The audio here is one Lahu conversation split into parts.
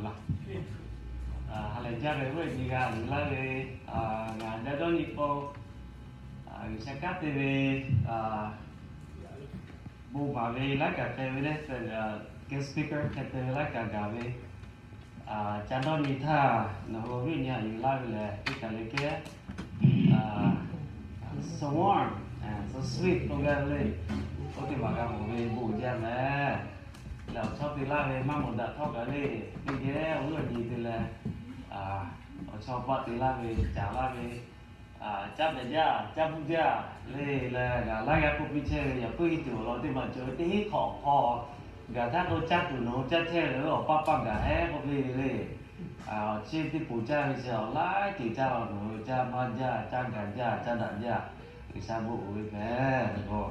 laˇ. Ha lehˬ jaˇ ve oˇ ve nyi g'a yuˬ laˇ ve, ngaˬ daꞈ dawˇ nyi k'o, G'uiˬsha kanˉ te ve bon maˍ ve laiˉ kaꞈ hk'e ve leh, guest speaker hk'e te ve laiˉ kaꞈ gaˬ ve, ca dawˇ nyi htaˇ nawˬ hui viˉ nyi aꞈ yuˬ laˇ ve lehˬ, teˇ kaˬ le kehˉ so warm, so sweet k'oˆ gaˇ ve le. Oˇ teˇ maˬ g'a mawˬ ve bon jaˇ mehˍ. Lehˬ awˬ chawˇ te laˇ ve maˇ mawˬ daꞈ htawˇ kaꞈ le, teˇ geh awˬ g'euˆ awˬ nyi te leh, awˬ chawˇ paˆ te laˇ ve, caˍ laˇ ve, caˇ pehˍ jaˇ, caˇ bvuhˇ jaˇ le. Lehˬ g'a laiˉ g'aˇ k'oˆ piˇ chehˇ ve, yaꞈ puiˉ hiˉ tuˬ awˬ lawn teˇ maˬ cawˬ ve teˇ hinˉ hk'awꞈ hk'aw gaˬ htaˇ k'o, caˇ tuˬ nawˬ hui caˇ chehˇ ve awˬ paˆ paˆ gaˬ hehˉ k'oˆ piˇ ve le. Awˬ chi teˇ poˬ caˇ ve chi awˬ laiˉ ceuˬ caˇ la, nawˬ hui caˇ maˇ jaˇ, caˇ gaˬ jaˇ, caˇ daꞈ jaˇ, G'uiˬsha bon uiˍ ve mehˍ. K'o,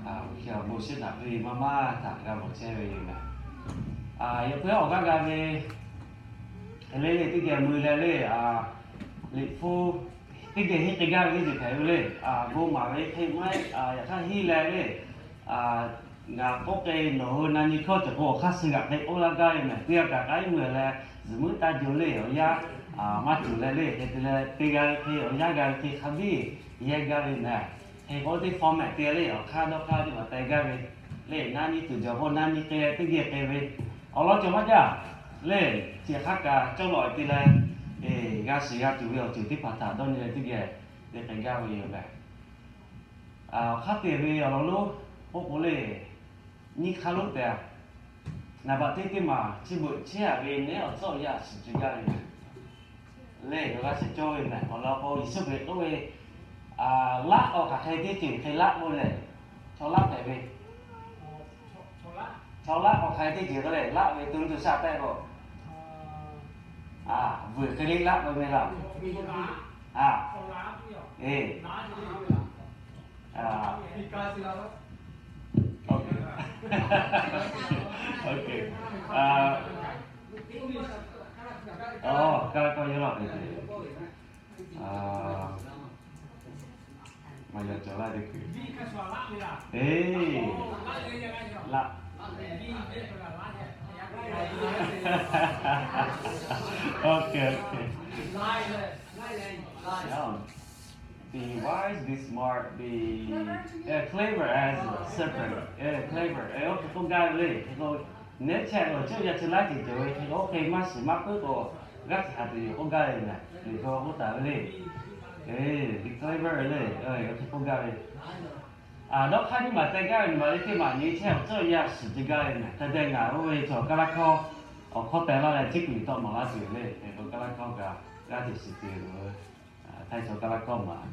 awˬ hk'e awˬ bon shiˉ naꞈ piˇ ve maˇ maˇ htaꞈ g'a mawˬ chehˇ ve yoˬ mehˍ. Yaꞈ puiˉ awˬ g'aˇ g'a ve, hk'e le le teˇ geh mui leh le, Liꞈ hpu teˇ geh henˇ k'ai gaˇ ve teˇ ceuˬ hpehꞈ ve le. Bon maˍ ve hk'e maˇ heˆ, yaꞈ hk'aˇ henˇ leh le, ngaˬ k'oˆ k'ai nawˬ hui na nyi hkawˇ cawˬ k'o, awˬ hk'aˇ suh g'aꞈ k'ai k'oˆ laˇ gaˇ ve mehˍ. Teˇ g'aˇ kaꞈ k'ai mui leh zuhꞈ muiˉ taˇ jo le, awˬ yanˇ maˇ cawˬ leh le, hk'e te leh teˇ g'aˇ ve hk'e awˬ yanˇ g'a ve hk'e hk'a biˇ yehˇ gaˇ ve mehˍ. Hk'e k'o teˇ format te le, awˬ hk'aˇ dawˇ hk'aˇ teˇ maˬ teh gaˇ ve le. Na nyi tuˬ jaw k'o na nyi k'ai leh teˇ geh k'ai ve, awˬ lawn cawˬ maˇ jaˇ le. Chi hk'aˇ kaꞈ cawˇ lawˬ te leh, g'a shiˍ g'a tuˬ ve awˬ ceuˬ teˇ hpaˍ htaꞈ dawˇ nyi leh teˇ geh te k'ai gaˇ ve yoˬ mehˍ. Awˬ hk'aˇ te ve awˬ lawn lonˉ k'oˆ k'o le, nyiˇ hk'aˇ lonˉ tehꞈ, naˍ baꞈ teˇ teˇ maˬ chi beuꞈ chehˇ a ve nehˉ awˬ tcuhˉ awˬ yanˇ shiˍ ce gaˇ ve mehˍ. Lehˬ yawˇ g'a shiˍ cawˇ ve mehˍ. Awˬ lawn k'o Yeˍsuˆ Hkriꞈ k'oˆ ve, laˆ k'awꞈ hk'aˬ hk'e teˇ ceuˬ hk'e laˆ k'oˆ lehˬ, chaw laˆ hpehꞈ ve, chaw laˆ k'awꞈ hk'aˬ hk'e teˇ ceuˬ k'oˆ lehˬ laˆ ve to nuˇ to shaˆ tehꞈ k'o, vuiˬ hk'e le laˆ k'oˆ ve laˇ. Maˇ yaꞈ cawˬ laˇ teˇ hkui. Eˬ, laˆ. Okay, okay. Be wise, be smart, be clever as a serpent. Clever. Oˇ hk'e k'oˆ gaˇ ve le. Hk'e k'o, nehˉ chehˇ ve awˬ ceuˬ yaˇ chi laiˉ ceuˬ cawˬ ve hk'e k'o, oˇ hk'e maˇ shiˍ maˇ puiˉ k'o, g'aˇ hteꞈ haꞈ tuˬ yoˬ k'oˆ gaˇ ve mehˍ. Liꞈ hpu k'oˆ taˍ ve le. Be clever le. Oˇ hk'e k'oˆ gaˇ ve. Dawˇ hk'aˇ nyiˇ maˬ teh gaˇ ve nyi ma le teˇ maˬ nyi chehˇ awˬ ceuˬ yaˇ shiˍ ce gaˇ ve mehˍ. Hk'e te ngaˬ oˇ ve chaw Kaˇlaˇ hkawˇ awˬ hkawˇ teh laˇ leh chi kuiˬ tawˆ maˍ laˇ tuˬ le. Hk'e k'o Kaˇlaˇ hkawˇ kaꞈ g'aˇ hteꞈ shiˍ ce ve. Htaiˇ chaw Kaˇlaˇ hkawˇ maˬ,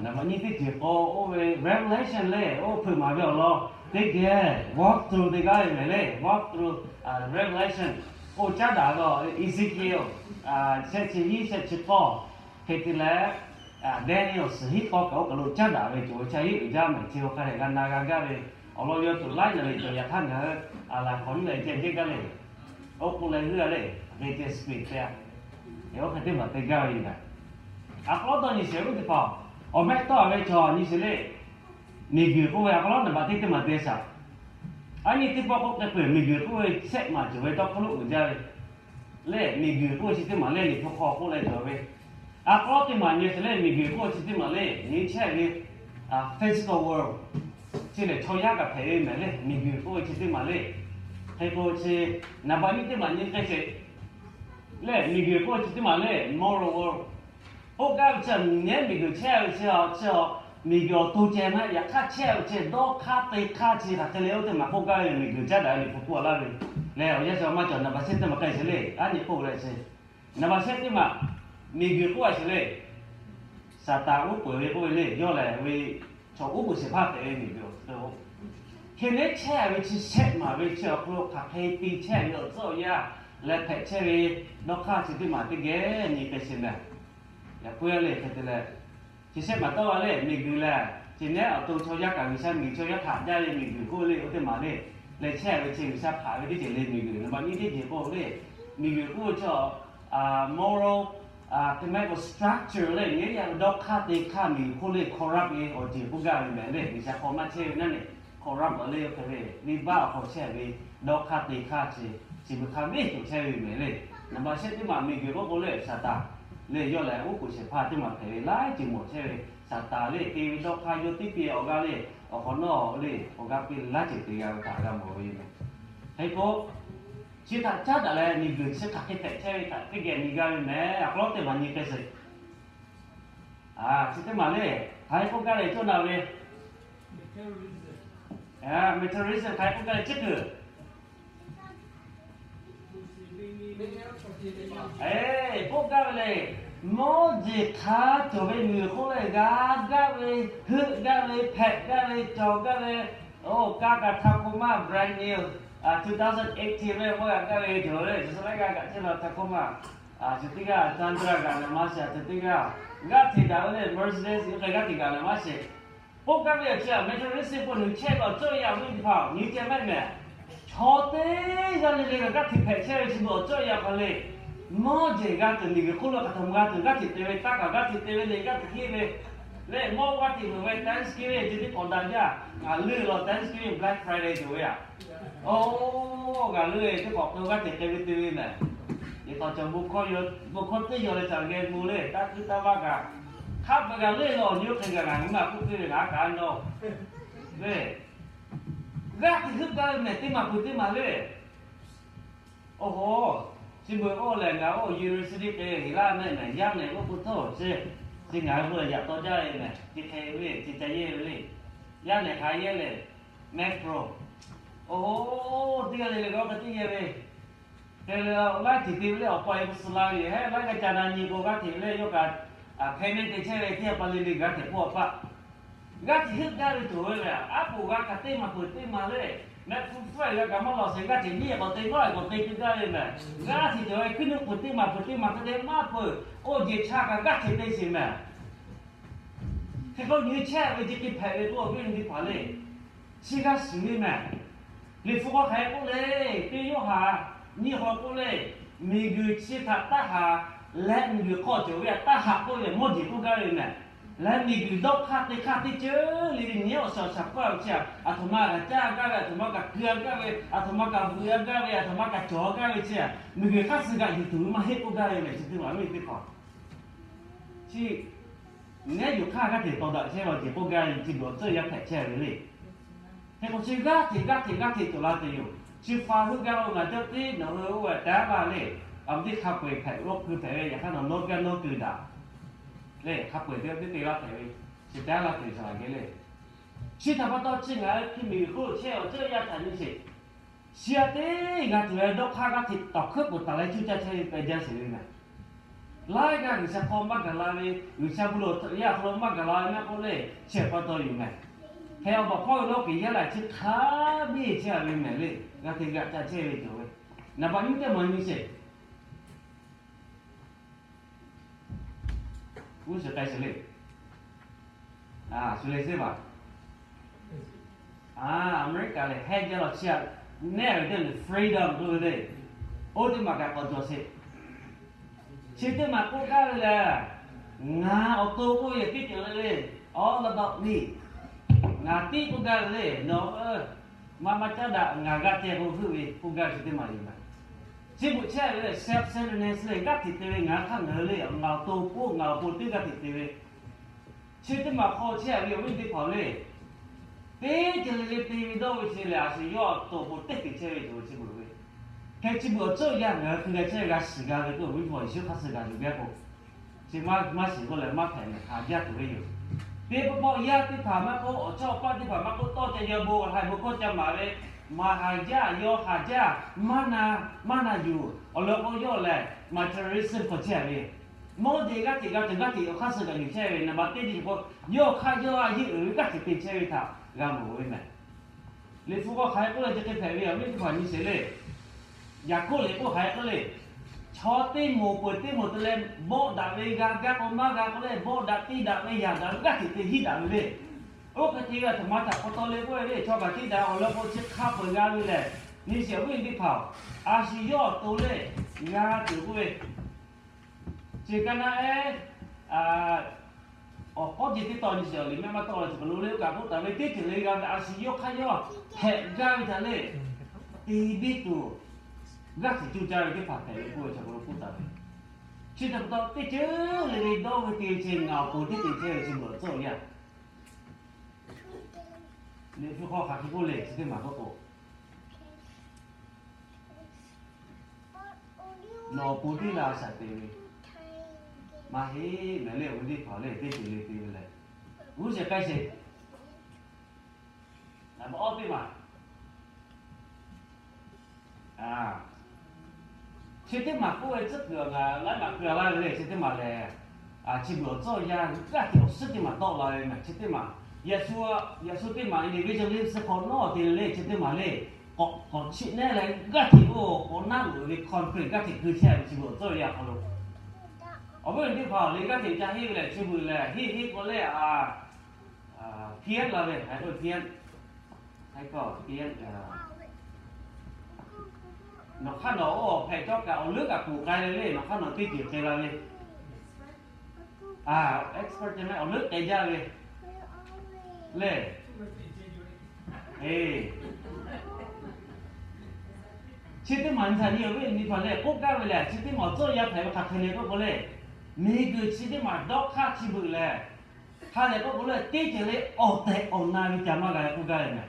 naˍ baꞈ nyiˇ teˇ ceuˬ k'o, oˇ ve Revelation le, oˇ hpeuꞈ maˍ ve awˬ lawn teˇ geh walk through te gaˇ ve mehˍ le. Walk through Revelation. Oˇ caˉ daꞈ ve Ezekiel shehˆ chi hiˉ shehˆ chi k'awˇ hk'e te leh, Daniel suhˍ hiˉ k'awˇ kaꞈ oˇ kaˬ lo caˉ daꞈ ve cawˬ ve chi hiˉ uiˍ jaˇ mehˍ. Chi hk'a lehˬ g'a na g'a gaˇ ve awˬ lawn yawˇ tuˬ laiˉ na ve cawˬ. Yaꞈ hk'aˇ ngaˬ hui a laˬ hk'awꞈ nyiˇ leh ceh jehˇ gaˇ le. Oˇ k'oˆ leh g'uˇ a le, hk'e te speed te a, oˇ hk'e teˇ maˬ te gaˇ ve yoˬ mehˍ. A k'aw lawˉ dawˇ nyi sheˍ ve teˇ hpaˍ, awˬ mehˆ tawˆ ve chaw nyi sheˍ le. Miˬguiˬ k'oˆ ve a k'aw lawˉ naˍ baꞈ teˇ teˇ maˬ te shaˍ. Aˉ nyi teˇ pawˆ k'oˆ k'ai peuˬ, miˬguiˬ k'oˆ ve shehˆ maˬ cawˬ ve tawˇ hkawˇ lonˉ uiˍ jaˇ ve. Lehˬ miˬguiˬ k'oˆ ve chi teˇ maˬ lehˬ Liꞈ hpu hk'aw k'oˆ leh cawˬ ve. A k'aw lawˉ teˇ maˬ nyi sheˍ le, miˬguiˬ k'oˆ ve chi teˇ maˬ le, nyi chehˇ ve physical world, chi lehˬ chaw yaˇ kaꞈ hpehꞈ ve mehˍ le. Miˬguiˬ k'oˆ ve chi teˇ maˬ le. Hk'e k'o chi naˍ baꞈ nyiˇ teˇ maˬ nyi k'ai sheˍ. Lehˬ miˬguiˬ k'oˆ ve chi teˇ maˬ le, moral world. K'oˆ gaˇ ve chi nehˉ miˬguiˬ chehˇ ve chi, chi miˬguiˬ awˬ to ceh maˇ heˆ. Yaꞈ hk'aˇ chehˇ ve chi dawˇ hk'aˇ te hk'aˇ chi hk'aˬ hk'e le, oˇ teˇ maˬ k'oˆ gaˇ ve miˬguiˬ caˉ daꞈ ve Liꞈ hpu k'oˆ laˇ ve. Lehˬ awˬ yanˇ chi maˇ cawˬ, naˍ baꞈ shehˆ teˇ maˬ k'ai sheˍ le. Aˉ nyi k'oˆ leh chi naˍ baꞈ shehˆ teˇ maˬ miˬguiˬ k'oˆ a sheˍ le. Saˍtanˍ uˉ peunˍ ve k'oˆ ve le, yawˇ lehˬ ve chaw uˉ peunˍ shehˍ hpaˇ hpehꞈ ve miˬguiˬ awˬ hk'aw lo, hk'e nehˉ chehˇ ve chi shehˆ maˬ ve chi awˬ hk'aw lo hk'aˬ hk'e te chehˇ ve awˬ tcuhˉ awˬ yaˇ leh hpehꞈ chehˇ ve dawˇ hk'aˇ chi teˇ maˬ teˇ geh nyi k'ai sheˍ mehˍ. Yaꞈ puiˉ a le hk'e te leh, chi shehˆ maˬ tawˇ g'a le, miˬguiˬ lehˬ chi nehˉ awˬ to chaw yaˇ kaꞈ G'uiˬsha miˬguiˬ chaw yaˇ htaꞈ jaˇ ve miˬguiˬ k'oˆ ve le, oˇ teˇ maˬ le. Leh chehˇ ve chi G'uiˬsha hpanˍ ve teˇ ceuˬ le, miˬguiˬ naˍ baꞈ nyiˇ teˇ ceuˬ k'oˆ ve le. Miˬguiˬ k'oˆ ve chi moral, te maˇ heˆ k'o structure le, nehˉ yaˇ ve dawˇ hk'aˇ te hk'aˇ miˬguiˬ hk'oˆ le corrupt ve awˬ ceuˬ k'oˆ gaˇ ve mehˍ le, G'uiˬsha hk'aw maˇ chehˇ ve naˉ le. hk'awꞈ raˇ paˍ le, hk'e ve venˇbaˆ awˬ hk'aw chehˇ ve dawˇ hk'aˇ te hk'aˇ chi, chi beuꞈ hk'a veˆ cawˬ chehˇ ve mehˍ le. Naˍ baꞈ shehˆ teˇ maˬ miˬguiˬ k'oˆ k'o le, Saˍtanˍ le, yawˇ lehˬ uˉ peunˍ shehˍ hpaˇ teˇ maˬ hpehꞈ ve laiˉ ceuˬ mawˬ chehˇ ve Saˍtanˍ le, te ve dawˇ hk'aˇ yawˇ teˇ piˇ awˬ g'aˇ le, awˬ hk'awꞈ nawˉ le awˬ g'aˇ piˇ laiˉ ceuˬ te g'a ve htaꞈ g'a mawˬ ve yoˬ mehˍ. Hk'e k'o, chi htaꞈ caˉ daꞈ leh miˬguiˬ chi hk'aˬ hk'e hpehꞈ chehˇ ve htaꞈ teˇ geh nyi gaˇ ve mehˍ. A k'aw lawˉ teˇ maˬ nyi k'ai sheˍ. Chi teˇ maˬ le, hk'aˬ hk'e k'oˆ gaˇ leh cawˇ na ve, Materialism hk'aˬ hk'e k'oˆ gaˇ leh chi kuiˬ, k'oˆ gaˇ ve le, mawˇ jeˬ hk'a cawˬ ve miˬguiˬ hk'oˆ leh g'a gaˇ ve, heuˆ gaˇ ve, hpehꞈ gaˇ ve, cawˬ gaˇ ve, oˇ kaˇ kaꞈ Tacoma brand new, two thousand eighteen ve maˇ g'a gaˇ ve cawˬ le, chi suh laiˉ g'aˇ kaꞈ chehˇ la Tacoma, chi teˇ g'aˇ Sandra gaꞈ leh maˇ shiˍ, chi teˇ g'aˇ g'aˇ hteꞈ daꞈ ve le, Mercedes ve hk'e g'aˇ hteꞈ gaꞈ leh maˇ shiˍ. K'oˆ gaˇ ve awˬ chi a, Materialism k'o nawˬ chehˇ ve awˬ cawˇ yaˇ awˬ viˉ teˇ hpaˍ nyi ceh mehˉ mehˍ. Chaw teˇ g'aˇ le le kaꞈ g'aˇ hteꞈ hpehꞈ chehˇ ve chi beuꞈ awˬ cawˇ yaˇ hk'a le. Mawˇ jeˬ g'a tuˬ miˬguiˬ hk'oˆ lo kaꞈ htaꞈ g'a tuˬ g'aˇ hteꞈ te ve, taˇ kaꞈ g'aˇ hteꞈ te ve le, g'aˇ hteꞈ henˇ ve le, mawˇ g'aˇ hteꞈ meuˬ ve Thanksgiving chi teˇ k'awꞈ daꞈ jaˇ. Ngaˬ leuˆ lo Thanksgiving Black Friday tuˬ ve a. Oˇ, ngaˬ leuˆ teˇ k'awꞈ k'o g'aˇ hteꞈ te ve te ve mehˍ. Yaꞈ hk'aˇ cawˬ bon hkawˇ teˇ yaw leh caˬ geh gu le, taˇ kuiˉ taˇ vaˇ kaꞈ, hk'a peu-eˬ g'a leuˆ lo awˬ nyi oˇ hk'e g'a ngaˬ hui maˇ k'oˆ piˇ ve ngaˬ a kaꞈ a nawˬ le. G'aˇ hteꞈ heuˆ gaˇ ve mehˍ teˇ maˬ peuˬ teˇ maˬ le. Oˇ ho, chi beuꞈ oˇ lehˬ ngaˬ oˇ university k'ai heˍ laˇ mehˆ mehˍ, yaˇ nehˬ oˇ k'o htawˇ chi, chi ngaˬ hui k'o lehˬ yaꞈ taw jaˇ ve mehˍ, chi hk'e ve le, chi ca yehˇ ve le. Yaˇ nehˬ hk'a yehˇ le, Max Pro. Oˇ ho, teˇ g'aˇ le le g'awˇ hk'e teˇ yehˇ ve hk'e le, laiˉ hteꞈ te ve le awˬ pa e k'o suh la ve yoˬ. Hehˉ laiˉ g'aˇ ca na nyi k'o g'aˇ hteꞈ le yawˇ kaꞈ, a hpehˇ mehˆ te chehˇ ve teˇ g'aˇ pa le le g'aˇ hteꞈ k'oˆ a paˆ. G'aˇ hteꞈ heuˆ gaˇ ve tuˬ ve le, aˉ poꞈ g'a kaꞈ teˇ maˬ peuˬ teˇ maˬ le. Mehˆ hpu hpfuhˇ g'a kaꞈ maˇ lawˬ sheˍ, g'aˇ hteꞈ nyiˉ k'awꞈ te, nawˉ k'awꞈ te keu gaˇ ve mehˍ. G'aˇ hteꞈ cawˬ ve kuiˉ nuˆ peuˬ teˇ maˬ peuˬ teˇ maˬ hk'e te maˇ peuˬ. Oˇ jeˬ cha kaꞈ g'aˇ hteꞈ te sheˍ mehˍ. Hk'e k'o nyi chehˇ ve chi hk'e hpehꞈ ve k'o awˬ viˉ awˬ nyi teˇ hpaˍ le, chi g'a shiˍ ve mehˍ. Liꞈ hpu hk'aw hk'aˬ hk'e k'oˆ le, teˇ Yoˇhanˬ nyiˇ hk'aw k'oˆ le, miˬguiˬ chi htaꞈ taˇ haꞈ leh miˬguiˬ hk'aw cawˬ ve htaꞈ taˇ haꞈ k'oˆ ve mawˇ jeˬ k'oˆ gaˇ ve mehˍ. Leh miˬguiˬ dawˇ hk'aˇ te hk'aˇ teˇ ceuˬ le le nyi awˬ shaˍ awˬ shaˍ hpawˇ ve chi a, aˬ htoꞈ ma kaꞈ caˇ gaˇ ve, aˬ htoꞈ ma kaꞈ keu gaˇ ve, aˬ htoꞈ ma kaꞈ vuiˬ gaˇ ve, aˬ htoꞈ ma kaꞈ cawˬ gaˇ ve chi a, miˬguiˬ hk'aˇ suh g'aꞈ yuˬ tuˬ ve maˇ heˆ k'oˆ gaˇ ve mehˍ. Chi teˇ maˬ ve teˇ hpaˍ chi nehˉ yuˬ hk'aˇ g'aˇ hteꞈ tawˍ daꞈ chehˇ ve awˬ ceuˬ k'oˆ gaˇ ve chi beuꞈ awˬ ceuˬ yaˇ hpehꞈ chehˇ ve le. Hk'e k'o chi g'aˇ hteꞈ g'aˇ hteꞈ g'aˇ hteꞈ cawˬ la te yoˬ. Chi hpaˍ heuˆ gaˇ lo ngaˬ jaˇ tiˉ nawˬ hui oˇ ve taˍ laˇ le. Aˬ miˍ teˇ hk'a peu-eˬ hpehꞈ lo keu hpehꞈ ve, yaꞈ hk'aˇ nawˬ nawˉ gaˇ nawˉ keu daꞈ le. Hk'a peu-eˬ teˇ g'aˇ teˇ te laˇ hpehꞈ ve, chi taˍ laˇ te shaˍ laꞈ geh le. Chi htaꞈ pa taw chi ngaˬ hui hkui miˬ hk'oˆ lo chehˇ awˬ ceuˬ yaˇ htaꞈ nyi sheˍ. Chi aꞈ teˇ g'aˇ tuˬ ve dawˇ hk'aˇ g'aˇ hteꞈ tawˍ hkuiˉ peuˬ taˍ leh cuˇ caˇ chehˇ ve pehꞈ jaˇ sheˍ ve mehˍ. Laiˉ g'aˇ G'uiˬsha hk'aw maˇ gaˬ la ve, G'uiˬsha bon lawˬ yaˇ hk'aw lo maˇ gaˬ la ve maˇ k'oˆ le, chi htaꞈ pa taw yoˬ mehˍ. Hk'e awˬ baˬ hpawˇ ve lawˇ kiˬ yaˇ laꞈ chi hk'a biˇ chehˇ ve mehˍ le. G'aˇ hteꞈ g'aꞈ ca chehˇ ve cawˬ ve, naˍ baꞈ nyiˇ teˇ maˬ nyi sheˍ. G'uˇ suhˍ k'ai sheˍ le. Shu le seˉ baˬ. Aˍmeˍriˆkaˍ lehˬ heh jaˇ law chi aꞈ, nehˉ ve teˇ le freedom k'oˆ ve le. Oˇ teˇ maˬ kaꞈ k'awꞈ cawˬ sheˍ. Chi teˇ maˬ k'oˆ gaˇ ve lehˬ, ngaˬ awˬ to k'oˆ ve yaꞈ teˇ ceuˬ le le, all about me. Ngaˬ tiˉ k'oˆ gaˇ ve le, nawˬ maˇ maˇ caˉ daꞈ ngaˬ g'aˇ ceh k'o heuˆ ve k'oˆ gaˇ ve chi teˇ maˬ yoˬ mehˍ. Chi beuꞈ chehˇ ve le self-centeredness le, g'aˇ hteꞈ te ve, ngaˬ hk'aˇ ngaˬ hui le, ngaˬ awˬ to k'oˆ ngaˬ awˬ pon teˇ g'aˇ hteꞈ te ve. Chi teˇ maˬ hk'aw chehˇ ve awˬ viˉ teˇ hpaˍ le, teˇ ceuˬ le le te ve dawˇ ve chi lehˬ, a shu yawˇ awˬ to awˬ pon teˇ te chehˇ ve cawˬ ve chi beuꞈ ve. Hk'e chi beuꞈ awˬ ceuˬ yaˇ ngaˬ hui hk'e g'a chehˇ g'a shiˍ g'a ve k'oˆ ve, awˬ viˉ teˇ hpaˍ Yeˍsuˆ hk'aˇ suh g'a yuˬ gaˇ k'o, chi maˇ shiˍ k'oˆ leh maˇ hpehꞈ mehˍ, haˍ jaˇ tuˬ ve yoˬ. Teˇ pawˆ pawˆ yaˇ teˇ hpaˍ maˇ k'oˆ, awˬ chawˇ awˬ paˆ teˇ hpaˍ maˇ k'oˆ, tawˇ ca yaw bon ha bon hkawˇ ca maˍ ve, maˍ haˍ jaˇ, yaw haˍ jaˇ, maˇ na, maˇ na yuˬ. Awˬ lawn k'o yawˇ lehˬ materialism hk'aw chehˇ ve, mawˇ jeˬ g'aˇ hteꞈ g'a tuˬ g'aˇ hteꞈ awˬ hk'aˇ suh g'aꞈ yuˬ chehˇ ve, naˍ baꞈ teˇ nyi k'o, yawˇ hk'aˇ yawˇ a yeˇ uiˍ ve g'aˇ hteꞈ te chehˇ ve htaꞈ g'a mawˬ ve mehˍ. Liꞈ hpu k'o hk'aˬ hk'e k'oˆ leh chi hk'e hpehꞈ ve, awˬ viˉ teˇ hpaˍ nyi sheˍ le. Yaˍkoˆ lehˬ k'oˆ hk'aˬ hk'e k'oˆ le, chaw teˇ moˍ peuˬ teˇ moˍ te leh bawˆ daꞈ ve g'a gaˇ k'o maˇ g'a k'oˆ leh, bawˆ daꞈ tiˇ daꞈ ve yaꞈ daꞈ ve g'aˇ hteꞈ te hiˆ daꞈ ve le. Oˇ hk'e te ve aˬ htoꞈ ma htaꞈ pa taw le k'oˆ ve le, chaw kaꞈ tiˇ daꞈ awˬ lawn k'o chi hk'a peu-eˬ g'a ve lehˬ, nyi sheˍ awˬ viˉ teˇ hpaˍ-oˬ, a shu yawˇ awˬ to le g'a tuˬ k'oˆ ve, chi ka naˆ ehˉ Awˬ k'awˉ ce teˇ tawn nyi shiˍ awˬ liꞈ mehˆ maˇ tawˆ la chi kaꞈ lo le, oˇ kaꞈ k'oˆ taˍ ve teˇ ceuˬ le g'a ve a shu yawˇ hk'aˇ yawˇ hpehꞈ gaˇ ve htaꞈ le, te biˇ tuˬ g'aˇ hteꞈ cuˇ caˇ ve teˇ hpaˍ hpehꞈ ve k'oˆ ve chi kaꞈ lo k'oˆ taˍ ve. Chi htaꞈ pa taw teˇ ceuˬ le le dawˇ ve te ve chi ngaˬ awˬ pon teˇ te chehˇ ve chi beuꞈ awˬ tcuhˉ awˬ yanˇ. Liꞈ hpu hk'aw hk'aˬ hk'e k'oˆ le chi teˇ maˬ k'oˆ k'o, nawˬ awˬ pon teˇ la shaˍ te ve maˇ heˆ mehˍ le, awˬ viˉ teˇ hpaˍ le, teˇ ceuˬ le te ve lehˬ, g'uˇ shehˍ k'ai sheˍ. Naˍ baꞈ awˇ teˇ maˬ chi teˇ maˬ k'oˆ ve tcuhˉ kuiˬ ngaˬ laiˉ maˬ keu laˇ ve le, chi teˇ maˬ lehˬ, chi beuꞈ awˬ tcuhˉ awˬ yanˇ g'aˇ hteꞈ awˬ suhˉ teˇ maˬ tawˆ la ve mehˍ. Chi teˇ maˬ Yeˍsuˆ, Yeˍsuˆ teˇ maˬ individual live suh hk'awꞈ nawˉ te le, chi teˇ maˬ le, k'awꞈ k'awꞈ chiˆ nehˉ leh g'aˇ hteꞈ oˇ k'awꞈ naˉ loꞈ ve concrete g'aˇ hteꞈ keu chehˇ ve chi beuꞈ awˬ tcuhˉ awˬ yanˇ hk'aw lo, awˬ viˉ teˇ hpaˍ le g'aˇ hteꞈ ca henˇ ve lehˬ chi beuꞈ lehˬ henˇ henˇ k'o le a, pianˉ la ve hk'e k'o pianˉ, hk'e k'o pianˉ, nawˬ hk'aˇ nawˬ oˇ hpehꞈ cawˇ kaꞈ awˬ leuˉ kaꞈ poˬ k'ai le le, nawˬ hk'aˇ nawˬ teˇ ceuˬ k'ai la ve, a, expert te mehˆ awˬ leuˉ k'ai jaˇ ve le. E, chi teˇ maˬ nyi htaꞈ nyi awˬ viˉ nyi hpaˍ lehˬ k'oˆ gaˇ ve lehˬ, chi teˇ maˬ awˬ tcuhˉ awˬ yanˇ hpehꞈ ve hk'aˬ hk'e le k'oˆ k'o le, miˬguiˬ chi teˇ maˬ dawˇ hk'aˇ chi beuꞈ lehˬ, hk'a lehˬ k'oˆ k'o le teˇ ceuˬ le awˬ tehˬ awˬ na ve ca maˇ g'a k'oˆ gaˇ ve mehˍ.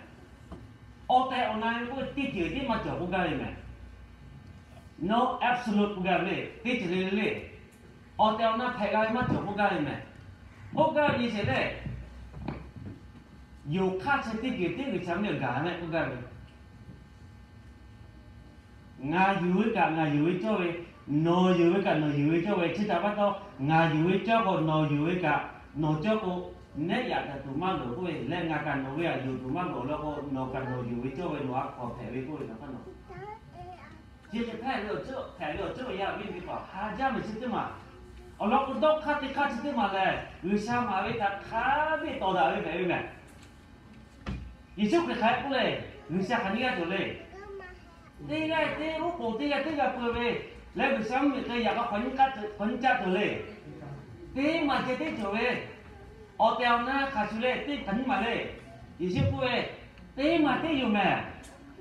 Awˬ tehˬ awˬ na ve k'oˆ ve teˇ ceuˬ tiˉ maˇ cawˬ k'oˆ gaˇ ve mehˍ. No absolute k'oˆ gaˇ ve le, teˇ ceuˬ le le le, awˬ tehˬ awˬ na hpehꞈ g'a ve maˇ cawˬ k'oˆ gaˇ ve mehˍ. K'oˆ gaˇ ve nyi sheˍ le, yonˍ hk'aˇ chi teˇ ceuˬ tiˉ G'uiˬsha mvuhˇ miˬ gaˬ mehˆ k'oˆ gaˇ ve. Ngaˬ yuˬ ve kaꞈ ngaˬ yuˬ ve cawˇ ve, nawˬ yuˬ ve kaꞈ nawˬ yuˬ ve cawˇ ve, chi htaꞈ pa taw ngaˬ yuˬ ve cawˇ k'o nawˬ yuˬ ve kaꞈ nawˬ cawˇ k'o, nehˉ yaꞈ kaꞈ tuˬ maˇ loˍ k'oˆ ve leh, ngaˬ kaꞈ nawˬ ve aꞈ yuˬ tuˬ maˇ loˍ le k'o, nawˬ kaꞈ nawˬ yuˬ ve cawˇ ve nawˬ a hkaw hpehꞈ ve k'oˆ ve nawˬ hk'aˇ nawˬ chi hk'e hpehꞈ ve awˬ ceuˬ, hpehꞈ ve awˬ ceuˬ awˬ yanˇ awˬ viˉ teˇ hpaˍ ha jaˇ mehˍ chi teˇ maˬ. Awˬ lawn k'o dawˇ hk'aˇ teˇ hk'aˇ chi teˇ maˬ lehˬ G'uiˬsha maˍ ve htaꞈ hk'a biˇ tawˍ daꞈ ve hpehꞈ ve mehˍ. Yeˍsuˆ Hkriꞈ hk'aˬ hk'e k'oˆ le, G'uiˬsha hk'aˬ nyiˇ g'aˇ cawˬ le. Teˇ g'aˇ teˇ oˉ k'oˍ teˇ g'aˇ teˇ g'aˇ peu ve leh G'uiˬsha mvuhˇmiˬ hk'e yaꞈ k'aw hk'awꞈ nyiˇ caˆ cawˬ le. Teˇ maˬ ceh teˇ cawˬ ve, awˬ tehˬ awˬ na hk'aˬ shuˍ le, teˇ hk'aˬ nyiˇ maˬ le. Yeˍsuˆ k'oˆ ve, teˇ maˬ teˇ yoˬ mehˍ.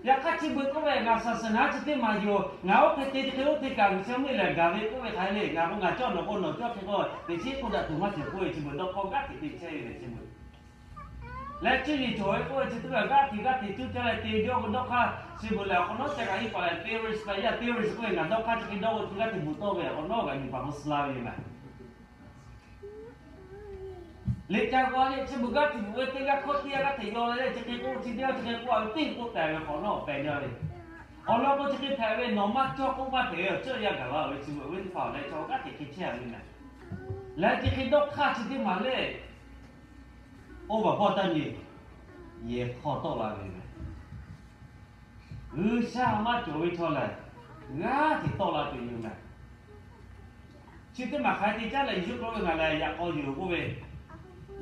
Yaꞈ hk'aˇ chi beuꞈ k'oˆ ve, ngaˬ saˍsaˍnaˍ chi teˇ maˬ yoˬ, ngaˬ oˇ hk'e te chi hk'e oˇ te kaꞈ G'uiˬsha mvuhˇmiˬ lehˬ gaˬ ve k'oˆ ve hk'aˬ hk'e le, ngaˬ k'o ngaˬ cawˇ nawˬ k'o nawˬ cawˇ hk'e k'o teꞈ chiˉ k'oˆ daꞈ tuˬ maˇ cawˬ k'oˆ ve chi beuꞈ dawˇ hk'aˇ g'aˇ hteꞈ te chehˇ ve mehˍ chi beuꞈ. Leh cuˇ yiˍ cawˬ ve k'oˆ ve chi teˇ g'aˇ g'aˇ hteꞈ g'aˇ hteꞈ cuˇ caˇ leh te jawˇ ve dawˇ hk'aˇ chi beuꞈ lehˬ, awˬ hk'awꞈ nawˉ ca kaꞈ iˉ paˍ lehˬ terrorist pa yaˇ terrorist k'oˆ ve ngaˬ dawˇ hk'aˇ chi hk'e dawˇ k'o chi g'aˇ hteꞈ bvuhꞈ tawˆ ve awˬ hk'awꞈ nawˉ g'aꞈ yuˬ paˍ k'o suh la ve yoˬ mehˍ. Liꞈ ca g'aw le chi beuꞈ g'aˇ hteꞈ bvuhꞈ ve teˇ g'aˇ hkawˇ teˇ g'aˇ g'aˇ hteꞈ yaw leh chi hk'e k'oˆ chi teˇ g'aˇ chi hk'e k'oˆ a ve teˇ k'oˆ tehꞈ ve hk'awꞈ nawˉ pehꞈ jaˇ ve. Awˬ lawn k'o chi hk'e hpehꞈ ve nawˬ maˇ cawˇ k'oˆ maˇ hpehꞈ ve awˬ ceuˬ yaˇ gaˬ la ve chi beuꞈ ve teˇ hpaˍ awˬ leh chaw g'aˇ hteꞈ hk'e chehˇ a ve mehˍ. Leh chi hk'e dawˇ hk'aˇ chi teˇ maˬ le, oˇ baˬ hpawˇ taˇ nyi, yehˬ hk'aw tawˆ la ve mehˍ. G'uiˬsha maˇ cawˬ ve chaw lehˬ, g'aˇ hteꞈ tawˆ la tuˬ yoˬ mehˍ. Chi teˇ maˬ hk'aˬ hk'e te caˉ leh Yeˍsuˆ k'oˆ ve, ngaˬ lehˬ yaꞈ k'aw yoˬ k'oˆ ve,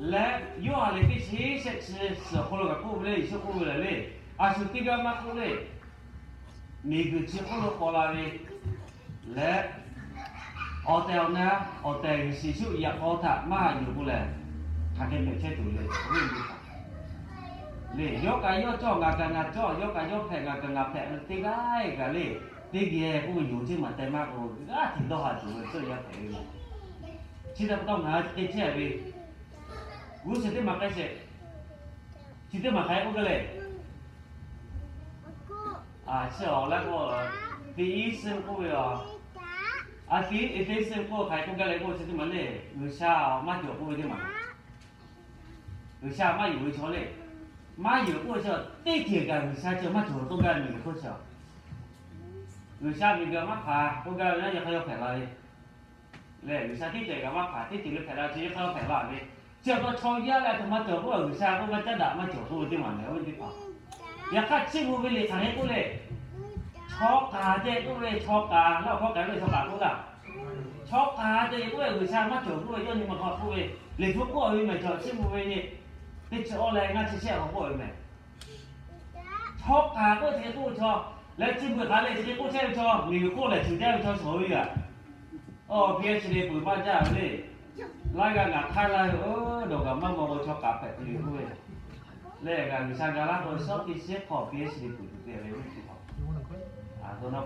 leh Yoˇhanˬ liꞈ teˇ chi shehˆ chi suhˍ awˬ hk'aw lo kaꞈ k'oˆ ve le, Yeˍsuˆ k'oˆ ve lehˬ le, a shu teˇ g'aˇ maˇ k'oˆ le, miˬguiˬ chi hk'oˆ lo paw la ve leh, awˬ tehˬ awˬ na, awˬ tehˬ Yeˍsuˆ yaꞈ k'aw htaꞈ maˇ haꞈ yuˬ k'o lehˬ, hk'aˬ hk'e hpehꞈ chehˇ tuˬ le, le, yawˇ kaꞈ yawˇ cawˇ, ngaˬ kaꞈ ngaˬ cawˇ, yawˇ kaꞈ yawˇ hpehꞈ, ngaˬ kaꞈ ngaˬ hpehꞈ, teˇ g'aˇ kaꞈ le, teˇ geh k'oˆ ve yoˬ ceˇ maˬ teh maˇ k'o, g'aˇ hteꞈ dawˇ haꞈ tuˬ ve cawˇ yaˇ hpehꞈ ve yoˬ. Chi htaꞈ pa taw ngaˬ hui hk'e chehˇ ve, g'uˇ suhˍ teˇ maˬ k'ai sheˍ. Chi teˇ maˬ hk'aˬ hk'e k'oˆ gaˇ le. Chi awˬ laˇ k'o, theism k'oˆ ve a, a, theism k'oˆ hk'aˬ hk'e k'oˆ gaˇ le k'oˆ chi teˇ maˬ le, G'uiˬsha maˇ cawˬ k'oˆ ve teˇ maˬ. G'uiˬsha maˇ yonˍ ve chaw le, maˇ yonˍ k'oˆ ve chaw teˇ ceuˬ kaꞈ G'uiˬsha cawˬ maˇ cawˬ k'oˆ gaˇ ve miˬguiˬ hk'oˆ chi a. G'uiˬsha miˬguiˬ maˇ hpanˍ k'oˆ gaˇ ve naˉ yawˇ hk'aˇ yawˇ hpehꞈ la ve. Lehˬ G'uiˬsha teˇ ceuˬ kaꞈ maˇ hpanˍ, teˇ ceuˬ le hpehꞈ la ve chi yawˇ hk'aˇ yawˇ hpehꞈ la ve. Chi pa taw chaw yaˇ leh a htoꞈ ma cawˬ k'oˆ a, G'uiˬsha k'oˆ maˇ caˉ daꞈ maˇ cawˬ k'oˆ ve teˇ maˬ mehˍ ve teˇ hpaˍ. Yaꞈ hk'aˇ chi beuꞈ ve liꞈ hk'aˬ hk'e k'oˆ le. Chaw k'aˍ ceh k'oˆ ve, chaw k'aˍ laˇ awˬ hkawˇ k'aˍ ve chaw k'aˍ k'oˆ laˇ. Chaw k'aˍ ceh k'oˆ ve G'uiˬsha maˇ cawˬ k'oˆ ve yawˇ nyi ma hk'aw k'oˆ ve, Liꞈ hpu k'oˆ ve mehˬ chaw chi beuꞈ ve nyi, teˇ chi awˇ leh ngaˇ chi shehˆ k'awꞈ k'oˆ ve mehˬ. Chaw k'aˍ k'oˆ chi hk'e k'oˆ ve chaw, leh chi beuꞈ hk'aˬ le chi hk'e k'oˆ chehˇ ve chaw, miˬguiˬ hk'oˆ lehˬ tuˬ jaˇ ve chaw shawˍ ve yoˬ. Awˬ, PhD peuˬ maˇ jaˇ ve le. Laiˉ g'aˇ ngaˬ hk'aiˉ laˇ ve, nawˬ kaꞈ maˇ maw k'o chaw k'aˍ hpehꞈ tuˬ yoˬ k'oˆ ve. Leh ngaˬ G'uiˬsha ga laˇ k'o, shawˉ teˇ shehˉ hk'aw P H D peuˬ tuˬ te ve, awˬ to na